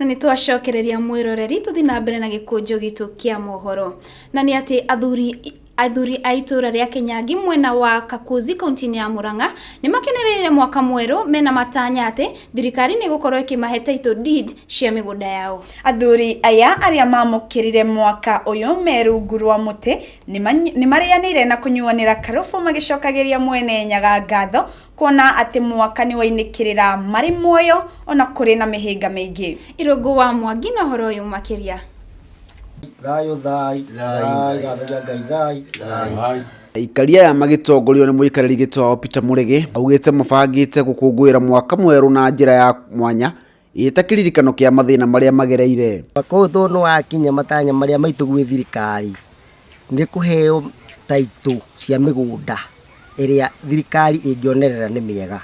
Na nĩ twacokereria mwĩroreri, tũthiĩ na mbere na gĩkũnjo gitũ kĩa mohoro, na nĩ atĩ athuri a itũra rĩa Kenyangi mwena wa Kakuzi kaunti-inĩ ya Murang'a nĩ makenereire mwaka mwerũ mena matanya atĩ thirikari nĩ ĩgũkorwo ĩkĩmahe title deed cia mĩgũnda yao. Athuri aya arĩa mamũkĩrire mwaka ũyũ me rungu rwa mũtĩ nĩ marĩanĩire na kũnyuanĩra karũbũ magĩcokagĩria mwene Nyaga ngatho kuona atĩ mwaka nĩ wainĩkĩrĩra marĩ muoyo ona kũrĩ na mĩhĩnga mĩingĩ. Irũngũ wa Mwangi na ũhoro ũyũ makĩria. Thayũ thai thai gatharia Ngai thai thai. Aikari aya magĩtongorio nĩ mũikarĩri gĩtĩ wao Peter Mũrĩgĩ augĩte mabangĩte gũkũngũĩra mwaka mwerũ na njĩra ya mwanya ĩta kĩririkano kĩa mathĩna marĩa magereire. Mwaka ũyũ tondũ nĩwakinya, matanya marĩa maitũ gwĩ thirikari nĩ kũheo taitũ cia mĩgũnda ĩrĩa thirikari ĩngĩonerera nĩ mĩega,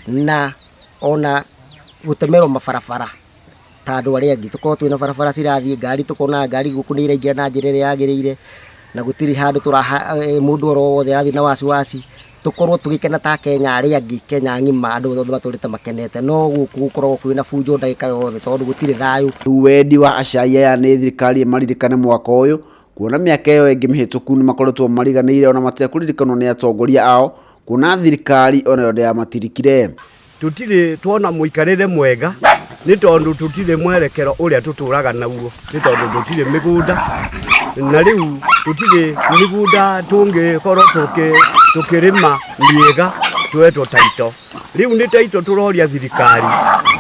na ona gũtemerwo mabarabara ta andũ arĩa angĩ, tũkorwo twĩna barabara cirathiĩ ngari, tũkona ngari gũkũ nĩ iraingĩra na njĩra ĩrĩa yagĩrĩire, na gũtirĩ handũ tũraha mũndũ oro wothe arathiĩ na wasiwasi, tũkorwo tũgĩkena ta Kenya arĩa angĩ, Kenya ng'ima andũ othe matũrĩte makenete, no gũkũ gũkoragwo kwĩna bunjo ndagĩka yothe tondũ gũtirĩ thayũ. Rĩu wendi wa acai aya nĩ thirikari ĩmaririkane mwaka ũyũ kuona mĩaka ĩyo ĩngĩ mĩhĩtũku nĩ makoretwo mariganĩire ona matekũririkanwo nĩ atongoria ao, kuona thirikari onayo ndĩamatirikire. Tũtirĩ tuona mũikarĩre mwega nĩ tondũ tũtirĩ mwerekero ũrĩa tũtũraga naguo, nĩ tondũ tũtirĩ mĩgũnda, na rĩu tũtirĩ mĩgũnda tũngĩkorwo tũkĩrĩma mĩega twetwo taito. Rĩu nĩ taito tũroria thirikari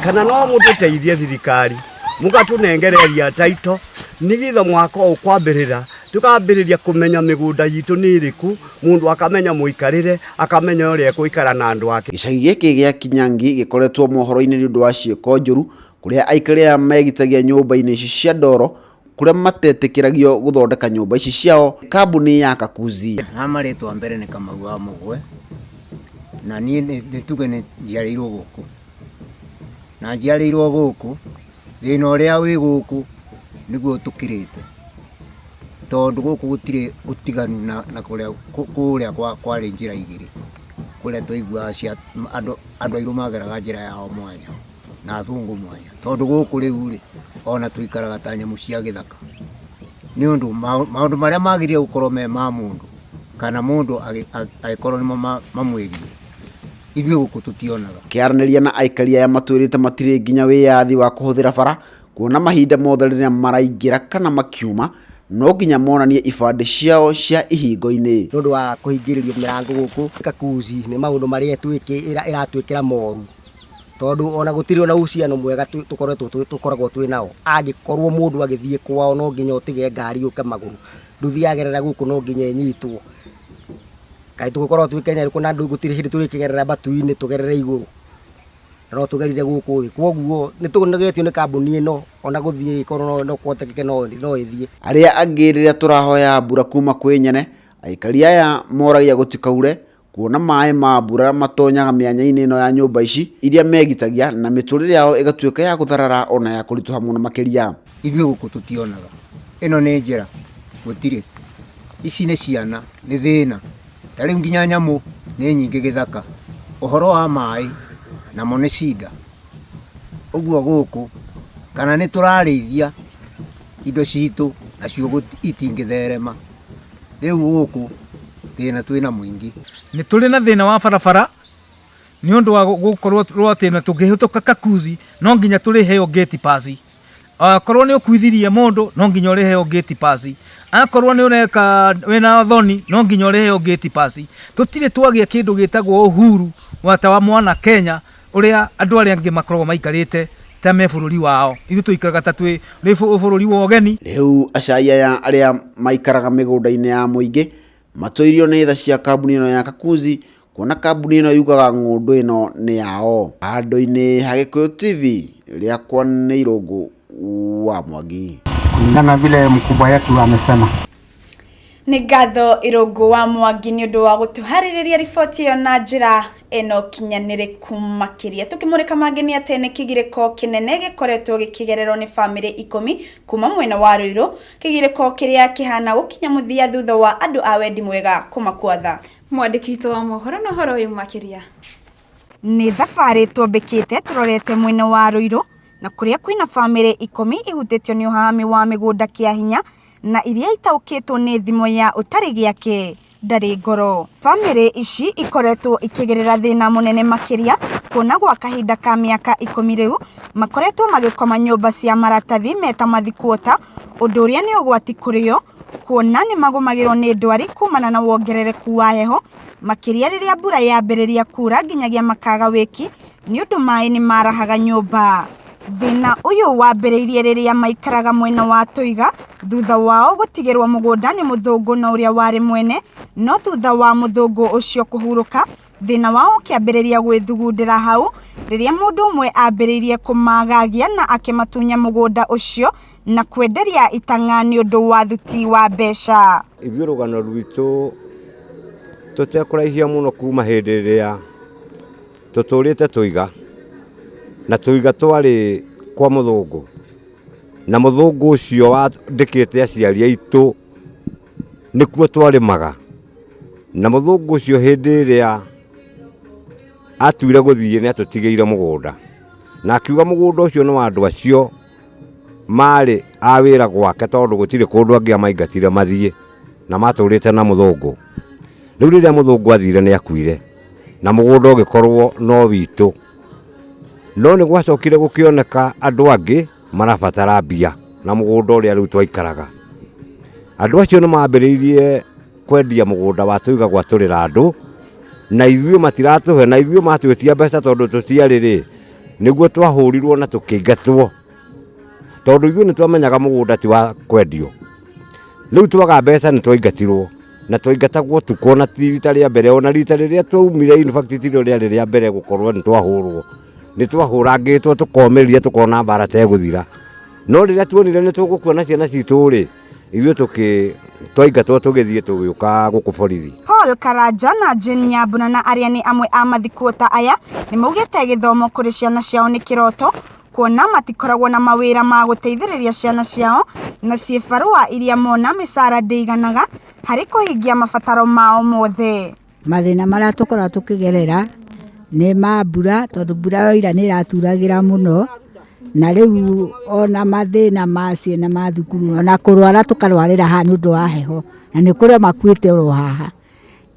kana no mũtũteithie thirikari mũgatũnengereria taito nĩgetha mwaka ũyũ kwambĩrĩra tũkambĩrĩria kũmenya mĩgũnda itũ nĩ ĩrĩkũ, mũndũ akamenya mũikarĩre, akamenya ũrĩa ekũikara na andũ ake. Gĩcagi gĩkĩ gĩa Kinyangi gĩkoretwo mohoro-inĩ nĩ ũndũ wa ciĩko njũru kũrĩa aikari aya megitagia nyũmba-inĩ ici cia ndoro kũrĩa matetĩkĩragio gũthondeka nyũmba ici ciao kambuni ya Kakuzi. Na marĩtwa mbere nĩ Kamau wa Mũgwe, na niĩ nĩ tuge nĩ njiarĩirwo gũkũ, na njiarĩirwo gũkũ, thĩna ũrĩa wĩ gũkũ nĩguo tũkirĩte, tondũ gũkũ gũtirĩ ũtiganu na kũrĩa kũrĩa kwarĩ njĩra igĩrĩ, kũrĩa twaiguaga cia andũ airũ mageraga njĩra yao mwanya na athũngũ mwanya, tondũ gũkũ rĩu rĩ, ona tũikaraga ta nyamũ cia gĩthaka, nĩ ũndũ maũndũ marĩa magĩrĩire gũkorwo me ma mũndũ, kana mũndũ agĩkorwo nĩmo mamwĩgiĩ, ithuĩ gũkũ tũtionaga. Kĩaranĩria na aikari aya matwĩrĩte matirĩ nginya wĩyathi wa kũhũthĩra bara, kuona mahinda mothe rĩrĩa maraingĩra kana makiuma no nginya monanie ibandĩ ciao cia ihingo-inĩ. Nĩ ũndũ wa kũhingĩrĩrio mĩrango gũkũ Kakuzi nĩ maũndũ marĩa ĩratwĩkĩra moru, tondũ ona gũtirĩ ona uhusiano mwega tũkoragwo twĩ nao. Angĩkorwo mũndũ agĩthiĩ kwao no nginya ũtige ngari yũke magũrũ, nduthi yagerera gũkũ no nginya ĩnyitwo. Kaĩ tũgũkorwo twĩ Kenya ĩrĩkũ na gũtirĩ hĩndĩ tũrĩkĩgerera matu-inĩ tũgerere igũrũ, no tũgerire gũkũ ĩ. Koguo nĩ tũnogetio nĩ kambuni ĩno, ona gũthiĩ ĩkorwo no kũhotekeke no ĩthiĩ. Arĩa angĩ rĩrĩa tũrahoya mbura kuma kwĩ nyene, aikari aya moragia gũtikaure kuona maĩ ma mbura matonyaga mĩanya-inĩ ĩno ya nyũmba ici iria megitagia na mĩtũrĩre yao ĩgatuĩka ya gũtharara ona ya kũritũha mũno makĩria. Ithuĩ gũkũ tũtionaga, ĩno nĩ njĩra, gũtirĩ, ici nĩ ciana, nĩ thĩna, ta rĩu nginya nyamũ nĩ nyingĩ gĩthaka, ũhoro wa maĩ namo nĩ cinda, ũguo gũkũ kana nĩ tũrarĩithia indo citũ nacio itingĩtherema, rĩu gũkũ thĩna twĩna mũingĩ. Nĩ tũrĩ na thĩna wa barabara nĩ ũndũ wa gũkorwo atĩ na tũngĩhĩtũka Kakuzi no nginya tũrĩheo gate pass. Akorwo nĩ ũkuithirie mũndũ no nginya ũrĩheo gate pass. Akorwo nĩ ũreka wĩna thoni no nginya ũrĩheo gate pass. Tũtirĩ twagĩa kĩndũ gĩtagwo uhuru wa ta wa mwana Kenya ũrĩa andũ arĩa angĩ makoragwo maikarĩte ta me bũrũri wao. Ithuĩ tũikaraga ta twĩ bũrũri wa ũgeni. Rĩu acai aya arĩa maikaraga mĩgũnda-inĩ ya mũingĩ matũirio nĩ tha cia kambuni ĩno ya Kakuzi, kuona kambuni ĩno yugaga ng'ũndũ ĩno nĩ yao. Handũ-inĩ ha Gĩkũyũ TV, rĩakwa nĩ Irũngũ wa Mwangi. Kulingana vile mkubwa yetu amesema. Nĩ ngatho Irũngũ wa Mwangi nĩ ũndũ wa gũtũharĩrĩria riboti ĩyo na njĩra ĩno kinyanĩrĩku makĩria. Tũkĩmũrĩka mangĩ nĩ atĩ nĩ kĩgirĩko kĩnene gĩkoretwo gĩkĩgererwo nĩ bamĩrĩ 10 kuma mwena wa Ruiru, kĩgirĩko kĩrĩa kĩhana gũkinya mũthia thutha wa andũ a wendi mwega kũmakua tha. Mwandĩki witũ wa mohoro na ũhoro ũyũ makĩria. Nĩ thabarĩ twambĩkĩte tũrorete mwena wa Ruiru. Na kũrĩa kwĩna bamĩrĩ ikũmi ihutĩtio nĩ ũhahami wa mĩgũnda kĩa hinya na iria itaũkĩtwo nĩ thimo ya ũtarĩ gĩake ndarĩ ngoro. Bamĩrĩ ici ikoretwo ikĩgerera thĩna mũnene makĩria kuona gwa kahinda ka mĩaka ikũmi rĩu makoretwo magĩkoma nyũmba cia maratathi meta mathikuota, ũndũ ũrĩa nĩ ũgwati kũrĩ o kuona nĩ magũmagĩrwo nĩ ndwari kumana na wongerereku wa heho makĩria rĩrĩa mbura yambĩrĩria kura nginyagia makaga wĩki nĩ ũndũ maĩ nĩ marahaga nyũmba. Thĩna ũyũ wambĩrĩirie rĩrĩa maikaraga mwena wa Tũiga thutha wao gũtigĩrwo mũgũnda nĩ mũthũngũ na ũrĩa warĩ mwene, no thutha wa mũthũngũ ũcio kũhurũka, thĩna wao ũkĩambĩrĩria gwĩthugundĩra hau rĩrĩa mũndũ ũmwe ambĩrĩirie kũmagagia na akĩmatunya mũgũnda ũcio na kwenderia itang'a nĩ ũndũ wa thuti wa mbeca. Ithuĩ rũgano rwitũ tũtekũraihia mũno kuma hĩndĩ ĩrĩa tũtũrĩte Tũiga, na Tũiga twarĩ kwa mũthũngũ, na mũthũngũ ũcio wandĩkĩte aciari aitũ nĩkuo twarĩmaga, na mũthũngũ ũcio hĩndĩ ĩrĩa atuire gũthiĩ nĩ atũtigĩire mũgũnda, na akiuga mũgũnda ũcio nĩ wa andũ acio marĩ a wĩra gwake tondũ gũtirĩ kũndũ angĩamaingatire mathiĩ, na matũrĩte na mũthũngũ. Rĩu rĩrĩa mũthũngũ athire nĩ akuire, na mũgũnda ũgĩkorwo no witũ. No nĩ gwacokire gũkĩoneka andũ angĩ marabatara mbia na mũgũnda ũrĩa rĩu twaikaraga. Andũ acio nĩ mambĩrĩirie kwendia mũgũnda wa Tũiga gwatũrĩra andũ, na ithuĩ matiratũhe, na ithuĩ matwĩtia mbeca tondũ tũtiarĩ rĩ, nĩguo twahũrirwo na tũkĩingatwo. Tondũ ithuĩ nĩ twamenyaga mũgũnda ti wa kwendio. Rĩu twaga mbeca nĩ twaingatirwo na twaingatagwo ũtukũ ona ti rita rĩa mbere ona rita rĩrĩa twaumire in fact ti rĩo rĩarĩ rĩa mbere gũkorwo nĩ twahũrwo. Nĩ twahũrangĩtwo tũkomĩrĩria tũkona mbara ta ĩgũthira. No rĩrĩa tuonire nĩ tũgũkua na ciana citũ rĩ, ithuĩ tũkĩ twaingatwo tũgĩthiĩ tũgĩũka gũkũ borithi. Paul Karanja na Jane Nyambura na arĩa nĩ amwe a mathikuota aya nĩ maugĩte gĩthomo kũrĩ ciana ciao nĩ kĩroto kuona matikoragwo na mawĩra ma gũteithĩrĩria ciana ciao na ciĩbarũa iria mona mĩcara ndĩiganaga harĩ kũhingia mabataro mao mothe. Mathĩna marĩa tũkoragwo tũkĩgerera nĩ ma mbura tondũ mbura yoira nĩ ĩraturagĩra mũno, na rĩu ona mathĩna ma ciana ma thukuru ona kũrwara tũkarwarĩra haha nĩ ũndũ wa heho, na nĩ kũrĩ o makuĩte oro haha.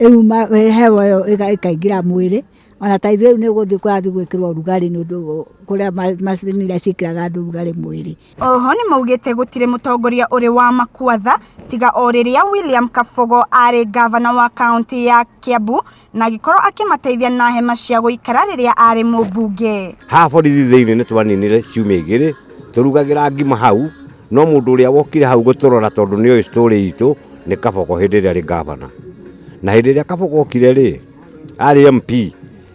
Rĩu heho ĩyo ĩkaingĩra mwĩrĩ, ona ta ithuĩ rĩu nĩ gũthiĩ kũrathiĩ gwĩkĩrwo ũrugarĩ nĩ ũndũ kũrĩa macini iria ciĩkĩraga andũ ũrugarĩ mwĩrĩ. Oho nĩ maugĩte gũtirĩ mũtongoria ũrĩ wa makuatha tiga o rĩrĩa William Kabogo arĩ ngavana wa kaũntĩ ya Kiambu na agĩkorwo akĩmateithia na hema cia gũikara rĩrĩa arĩ mũmbunge. Haha borithi thĩinĩ nĩ twaninire ciumia igĩrĩ tũrugagĩra ngima hau, no mũndũ ũrĩa wokire hau gũtũrora tondũ nĩ oĩ story itũ nĩ Kabogo hĩndĩ ĩrĩa arĩ ngavana. Na hĩndĩ ĩrĩa Kabogo okire rĩ, arĩ MP,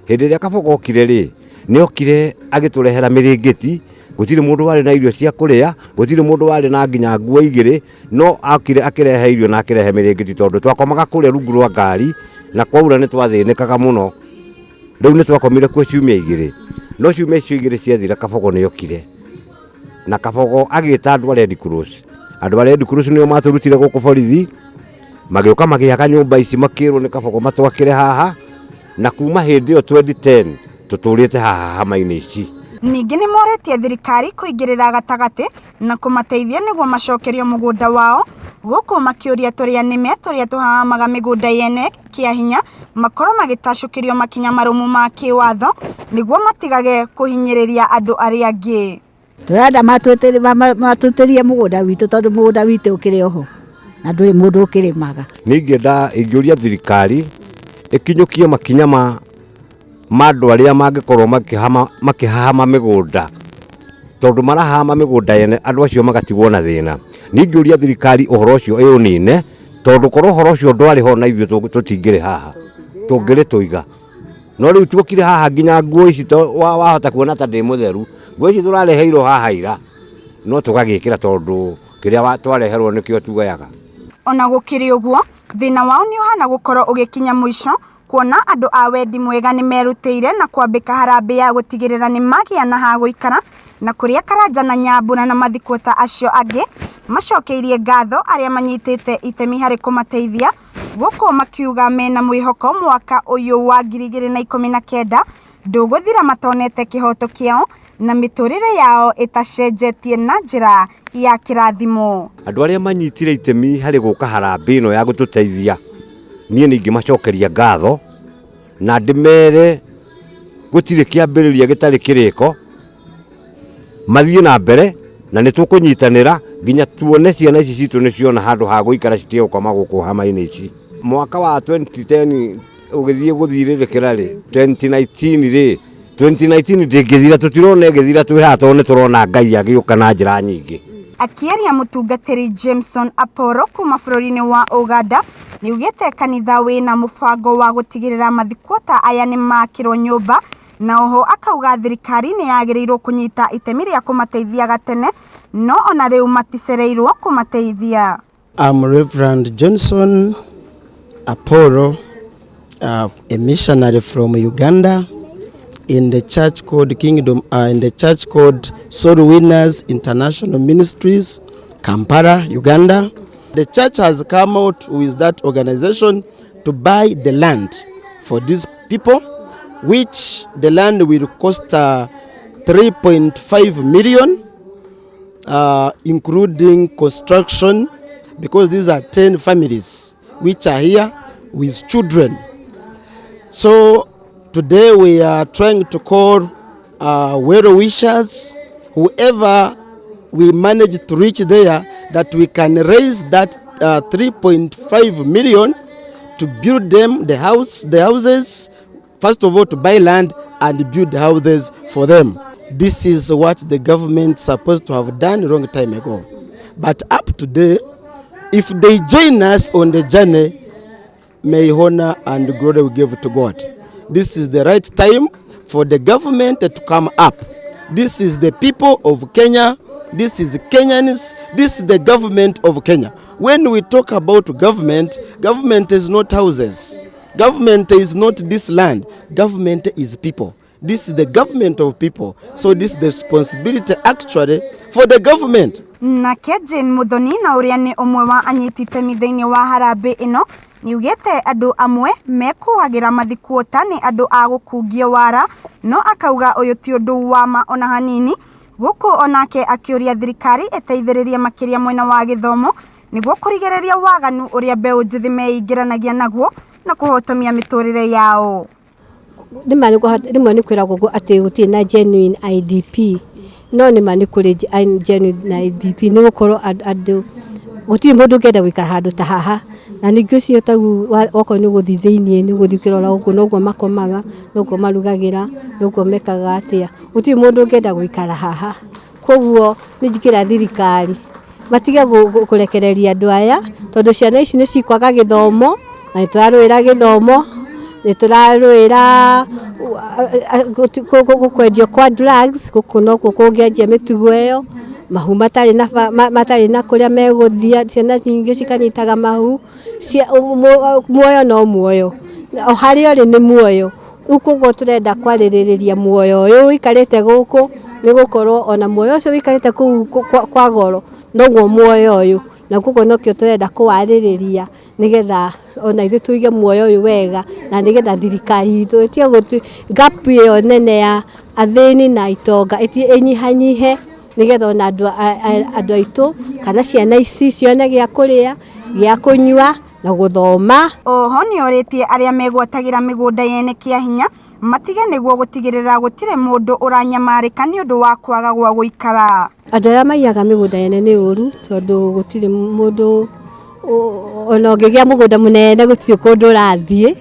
hĩndĩ ĩrĩa Kabogo okire rĩ, nĩ okire agĩtũrehera mĩrĩngĩti, gũtirĩ mũndũ warĩ na irio cia kũrĩa, gũtirĩ mũndũ warĩ na nginya nguo igĩrĩ, no okire akĩrehe irio na akĩrehe mĩrĩngĩti tondũ twakomaga kũrĩa rungu rwa ngari na kwaura nĩ twathĩnĩkaga mũno. Rĩu nĩ twakomire kuo ciumia igĩrĩ, no ciumia icio igĩrĩ ciathira Kabogo nĩ okire. Na Kabogo agĩta andũ a Red Cross. Andũ a Red Cross nĩo matũrutire gũkũ borithi, magĩũka magĩaka nyũmba ici makĩrwo nĩ Kabogo matwakĩre haha, na kuma hĩndĩ ĩyo 2010 tũtũrĩte haha hama-inĩ ici. Ningĩ nĩ morĩtie thirikari kũingĩrĩra gatagatĩ na kũmateithia nĩguo macokerio mũgũnda wao, gũkũ makĩũria tũrĩa nĩme tũrĩa tũhahamaga mĩgũnda yene kĩa hinya makorwo magĩtacũkĩrio makinya marũmu ma kĩwatho nĩguo matigage kũhinyĩrĩria andũ arĩa angĩ. Tũrenda matwĩtĩrie mũgũnda witũ tondũ mũgũnda witũ ũkĩrĩ oho na ndũrĩ mũndũ ũkĩrĩmaga. Niĩ ingĩenda ingĩũria thirikari ĩkinyũkie makinya ma ma andũ arĩa mangĩkorwo makĩhama makĩhahama mĩgũnda tondũ marahama mĩgũnda yene andũ acio magatigwo na thĩna. Niĩ ingĩũria thirikari ũhoro ũcio ĩũnine tondũ korwo ũhoro ũcio ndwarĩ ho na ithuĩ tũtingĩrĩ haha tũngĩrĩ tũiga. No rĩu tuokire haha nginya nguo ici wahota kuona ta ndĩ mũtheru, nguo ici tũrareheirwo haha ira no tũgagĩkĩra tondũ kĩrĩa twareherwo nĩkĩo tuoyaga. Ona gũkĩrĩ ũguo, thĩna wao nĩ ũhana gũkorwo ũgĩkinya mũico kuona andũ a wendi mwega nĩ merutĩire na kwambĩka harambĩ ya gũtigĩrĩra nĩ magĩa na ha gũikara na kũrĩa Karanja na Nyambura na mathikuota acio angĩ macokeirie ngatho arĩa manyitĩte itemi harĩ kũmateithia gũkũ makiuga mena mwĩhoko mwaka ũyũ wa 2019 ndũgũthira matonete kĩhoto kĩao. Na mĩtũrĩre yao ĩtacenjetie na njĩra ya kĩrathimo. Andũ arĩa manyitire itemi harĩ gũka harambĩ ĩno ya gũtũteithia, niĩ nĩ ingĩmacokeria ngatho na ndĩmere gũtirĩ kĩambĩrĩria gĩtarĩ kĩrĩko, mathiĩ na mbere na nĩ tũkũnyitanĩra nginya tuone ciana ici citũ nĩ ciona handũ ha gũikara citige gũkoma gũkũ hama-inĩ ici. Mwaka wa 2010 ũgĩthiĩ gũthirĩrĩkĩra rĩ, 2019 rĩ, 2019 ndĩngĩthira, tũtirona ĩgĩthira twĩ haha tondũ nĩ tũrona Ngai agĩũka na njĩra nyingĩ. Akĩaria mũtungatĩri Jameson Apollo kuma bũrũri-inĩ wa Uganda nĩaugĩte kanitha wĩna mũbango wa gũtigĩrĩra mathikwota aya nĩmakĩrwo nyũmba, na oho akauga thirikari nĩyagĩrĩirwo kũnyita itemi rĩa kũmateithia gatene, no ona rĩu maticereirwo kũmateithia. I'm Reverend Johnson Apollo, a missionary from Uganda in the church called Kingdom, in the church called Soul Winners International Ministries, Kampala, Uganda. The church has come out with that organization to buy the land for these people, which the land will cost 3.5 million, including construction, because these are 10 families which are here with children. So today we are trying to call well wishers, whoever we manage to reach there, that we can raise that 3.5 million to build them the house, the houses, first of all to buy land and build houses for them. This is what the government supposed to have done a long time ago. But up to today, if they join us on the journey, may honor and glory we give to God. This is the right time for the government to come up. This is the people of Kenya. This is Kenyans. This is the government of Kenya. When we talk about government, government is not houses. Government is not this land. Government is people. This is the government of people. So this is the responsibility actually for the government. Nake Jane Muthoni, na ũrĩa nĩ ũmwe wa anyiti itemi thĩinĩ wa harambĩ ĩno, nĩaugĩte andũ amwe mekũagĩra mathikuota nĩ andũ a gũkungia wara, no akauga ũyũ ti ũndũ wa ma ona hanini, gũkũ onake akĩũria thirikari ĩteithĩrĩrie makĩria mwena wa gĩthomo nĩguo kũrigĩrĩria waganu ũrĩa mbeũ njĩthĩ meingĩranagia naguo na kũhotomia mĩtũrĩre yao. Rĩmwe nĩ kwĩragwo atĩ gũtirĩ na genuine IDP, no nĩma nĩ kũrĩ genuine IDP, nĩ gũkorwo andũ gũtirĩ mũndũ ũngĩenda gũikara handũ ta haha. Na ningĩ ũcio taguo okorwo nĩ gũthiĩ thĩiniĩ, nĩ gũthiĩ ũkĩrora gũkũ noguo makomaga, noguo marugagĩra, noguo mekaga atĩa, gũtirĩ mũndũ ũngĩenda gũikara haha. Koguo nĩ njikĩra thirikari matige kũrekereria andũ aya, tondũ ciana ici nĩ cikwaga gĩthomo, na nĩ tũrarũĩra gĩthomo, nĩ tũrarũĩra kwendio kwa drugs gũkũ nokuo kũngĩanjia mĩtugo ĩyo, mahu matarĩ na kũrĩa megũthiĩ, ciana nyingĩ cikanyitaga mahu. Muoyo no muoyo, o harĩa ũrĩ nĩ muoyo. Rĩu koguo tũrenda kwarĩrĩria muoyo ũyũ ũikarĩte gũkũ, nĩ gũkorwo ona muoyo ũcio ũikarĩte kũu kwa goro noguo muoyo ũyũ, na koguo nokĩo tũrenda kũwarĩrĩria nĩgetha ona ithuĩ tũige muoyo ũyũ wega, na nĩgetha thirikari itũ ĩtige gap ĩyo nene ya athĩni na itonga ĩnyihanyihe, nĩgetha ona andũ aitũ kana ciana ici cione gĩa kũrĩa, gĩa kũnyua na gũthoma. Oho nĩorĩtie arĩa megwatagĩra mĩgũnda yene kĩa hinya matige nĩguo gũtigĩrĩra gũtirĩ mũndũ ũranyamarĩka nĩ ũndũ wa kwaga gwa gũikara. Andũ arĩa maiyaga mĩgũnda yene nĩ ũru, tondũ gũtirĩ mũndũ ona ũngĩgĩa mũgũnda mũnene gũtirĩ kũndũ ũrathiĩ,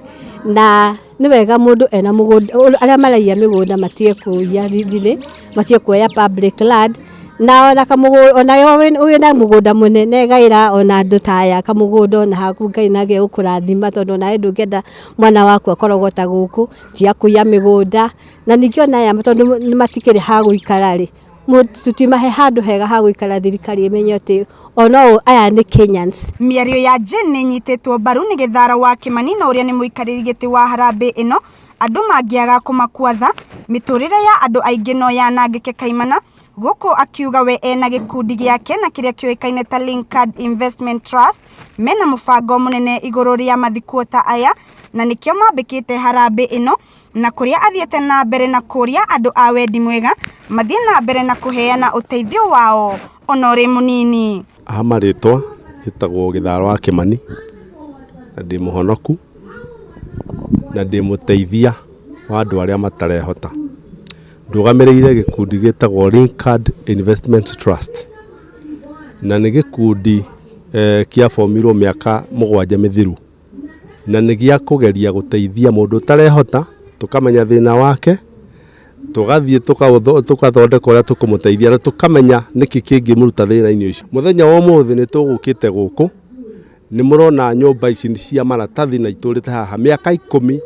na nĩ wega mũndũ ena mũgũnda. Arĩa maraiya mĩgũnda matige kũiya thithirĩ, matige kuoya public land, na ona kamũgũnda, ona wĩna mũgũnda mũnene gaĩra ona andũ ta aya kamũgũnda ona haku, Ngai nake ũkũrathima, tondũ onawe ndũngĩenda mwana waku akoragwo ta gũkũ, tiga kũiya mĩgũnda. Na ningĩ ona aya tondũ nĩ matikĩrĩ ha gũikara rĩ, tũtimahe handũ hega ha gũikara, thirikari ĩmenye atĩ ona aya nĩ Kenyans. Mĩario ya Jane nĩ ĩnyitĩtwo mbaru nĩ gĩthara wa Kĩmani, na ũrĩa nĩ mũikarĩri gĩtĩ wa harambĩ ĩno. Andũ mangĩaga kũmakua tha, mĩtũrĩre ya andũ aingĩ no yanangĩke kaimana, gũkũ akiuga we ena gĩkundi gĩake na kĩrĩa kĩũĩkaine ta Linkard Investment Trust mena mũbango mũnene igũrũ rĩa mathikuota aya, na nĩkĩo mambĩkĩte harambĩ ĩno. na kũrĩa athiĩte na mbere na kũria andũ a wendi mwega mathiĩ na mbere na kũheana ũteithio wao ona ũrĩ mũnini. Ha marĩtwa njĩtagwo Gĩtharo wa Kĩmani na ndĩ mũhonoku na ndĩ mũteithia wa andũ arĩa matarehota. Ndũgamĩrĩire gĩkundi gĩtagwo Linkard Investment Trust na nĩ gĩkundi eh, kĩabomirwo mĩaka mũgwanja mĩthiru na nĩ gĩa kũgeria gũteithia mũndũ ũtarehota, tũkamenya thĩna wake, tũgathiĩ tũkathondeka ũrĩa tũkũmũteithia na tũkamenya nĩkĩ kĩngĩmũruta thĩna-inĩ ũcio. Mũthenya wa ũmũthĩ nĩ tũgũkĩte gũkũ, nĩ mũrona nyũmba ici nĩ cia maratathi na itũrĩte haha mĩaka ikũmi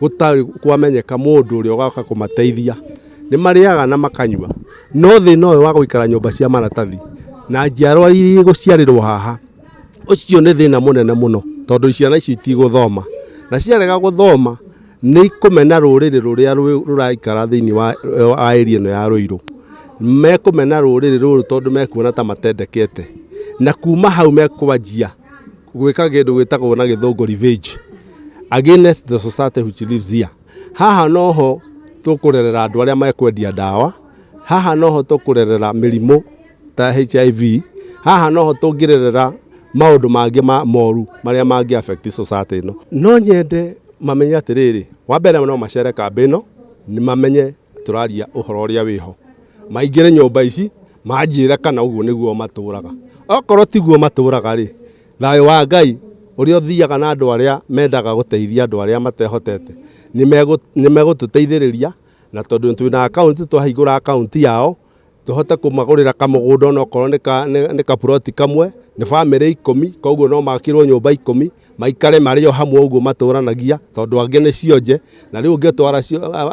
gũtarĩ kwamenyeka mũndũ ũrĩa ũgoka kũmateithia. Nĩ marĩaga na makanyua, no thĩna ũyũ wa gũikara nyũmba cia maratathi na njiarwa iria igũciarĩrwo haha, ũcio nĩ thĩna mũnene mũno tondũ ciana icio itigũthoma na ciarega gũthoma nĩ ikũmena rũrĩrĩ rũrĩa rũraikara thĩinĩ wa area ĩno ya Rũirũ. Mekũmena rũrĩrĩ rũrũ tondũ mekuona ta matendekete na kuma hau mekwanjia gwĩka kĩndũ gĩtagwo na gĩthũngũ revenge against the society which lives here. Haha noho tũkũrerera andũ arĩa mekwendia ndawa, haha noho tũkũrerera mĩrimũ ta HIV, haha noho tũngĩrerera maũndũ mangĩ ma moru marĩa mangĩ affect society ĩno. No nyende mamenye atĩrĩrĩ, wa mbere no macere kambĩ ĩno, nĩ mamenye tũraria ũhoro ũrĩa wĩho. Maingĩre nyũmba ici, manjĩre kana ũguo nĩguo matũraga. Okorwo tiguo matũraga rĩ, thayũ wa Ngai ũrĩa ũthiaga na andũ arĩa mendaga gũteithia andũ arĩa matehotete, nĩ megũtũteithĩrĩria, na tondũ twĩna akaunti twahingũra akaunti yao, tũhote kũmagũrĩra kamũgũnda onokorwo nĩ ka, nĩ, nĩ kaburoti kamwe, nĩ bamĩrĩ ikũmi, koguo no makĩrwo nyũmba ikũmi, maikare marĩ o hamwe ũguo matũranagia, tondũ angĩ nĩ cionje, na rĩu ũngĩtwara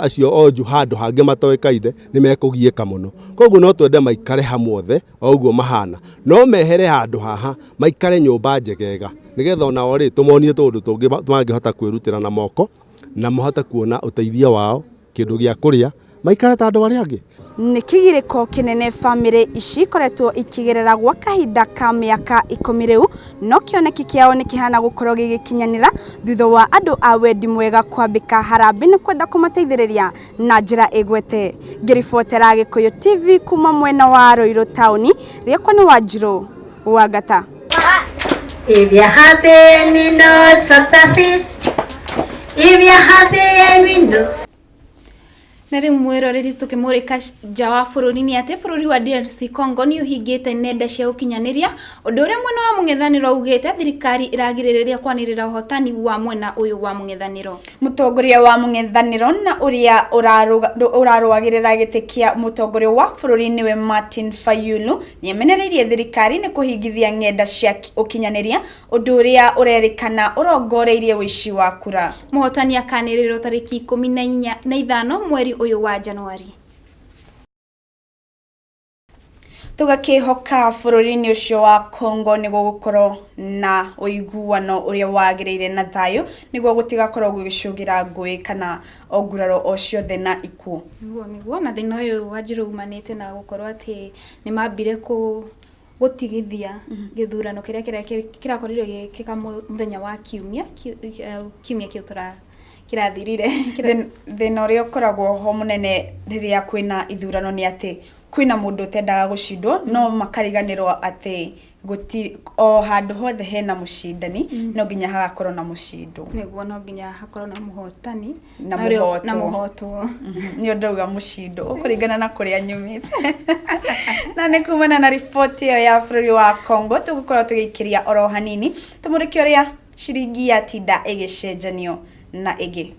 acio onju handũ hangĩ matoĩkaine, nĩ mekũgiĩka mũno. Koguo no twende maikare hamwe othe, o ũguo mahana, no mehere handũ haha, maikare nyũmba njegega, nĩgetha onao rĩ, tũmonie tũũndũ tũngĩ mangĩhota kwĩrutĩra na moko, na mahote kuona ũteithio wao, kĩndũ gĩa kũrĩa, maikare ta andũ arĩa angĩ. Nĩ kĩgirĩko kĩnene famĩlĩ ici ikoretwo ikĩgerera gwa kahinda ka mĩaka ikũmi rĩu, no kĩoneki kĩao nĩ kĩhana gũkorwo gĩgĩkinyanĩra thutha wa andũ a wendi mwega kwambĩka harambĩ na kwenda kũmateithĩrĩria na njĩra ĩgwete. Ngĩribotera Gĩkũyũ TV kuma mwena wa Ruiru taũni, rĩakwa nĩ Wanjirũ Wangata. If you're happy and you know it's a fish. If you're happy and you know. Na rĩu mwĩroreri tũkĩmũrĩka nja wa bũrũri nĩ atĩ bũrũri wa DRC Congo nĩ ũhingĩte nenda cia ũkinyanĩria ũndũ ũrĩa mwena wa mũng'ethanĩro ugĩte thirikari ĩragirĩrĩria kwanĩrĩra ũhotani wa mwena ũyũ wa mũng'ethanĩro. Mũtongoria wa mũng'ethanĩro na ũrĩa ũrarũagĩrĩra gĩtĩ kĩa mũtongoria wa bũrũri nĩwe Martin Fayulu nĩamenereirie thirikari nĩ kũhingithia ng'enda cia ũkinyanĩria ũndũ ũrĩa ũrerĩkana ũrongoreirie ũici wa kura. Mũhotani akanĩrĩrwo tarĩki 15 mweri ũyũ wa Januari. Tũgakĩhoka bũrũri-inĩ ũcio wa Congo nĩ gũgũkorwo na ũiguano ũrĩa wagĩrĩire na thayũ nĩguo gũtigakorwo gũgĩcũngĩra ngũĩ kana o nguraro o ciothe na ikuũ. Nĩguo nĩguo na thĩna ũyũ Wanjirũ umanĩte na gũkorwo atĩ nĩ mambire kũ gũtigithia gĩthurano kĩrĩa kĩrĩa kĩrakorirwo gĩgĩkĩka mũthenya wa kiumia kiumia kĩu tũra kĩrathirire. Thĩna ũrĩa ũkoragwo ho mũnene rĩrĩa kwĩna ithurano nĩ atĩ kwĩna mũndũ ũtendaga gũcindwo no makariganĩrwo atĩ gũti o handũ hothe hena mũcindani no nginya hagakorwo na mũcindwo. Nĩguo no nginya hakorwo na mũhotani na na mũhotwo. Mũhotwo. Nĩ ndauga mũcindo ũkũringana na kũrĩa nyumĩte. Na nĩ kumana na riboti ĩyo ya bũrũri wa Congo tũgũkorwo tũgĩikĩria oro hanini tũmũrĩke ũrĩa ciringi yatinda ĩgĩcenjanio na ĩngĩ.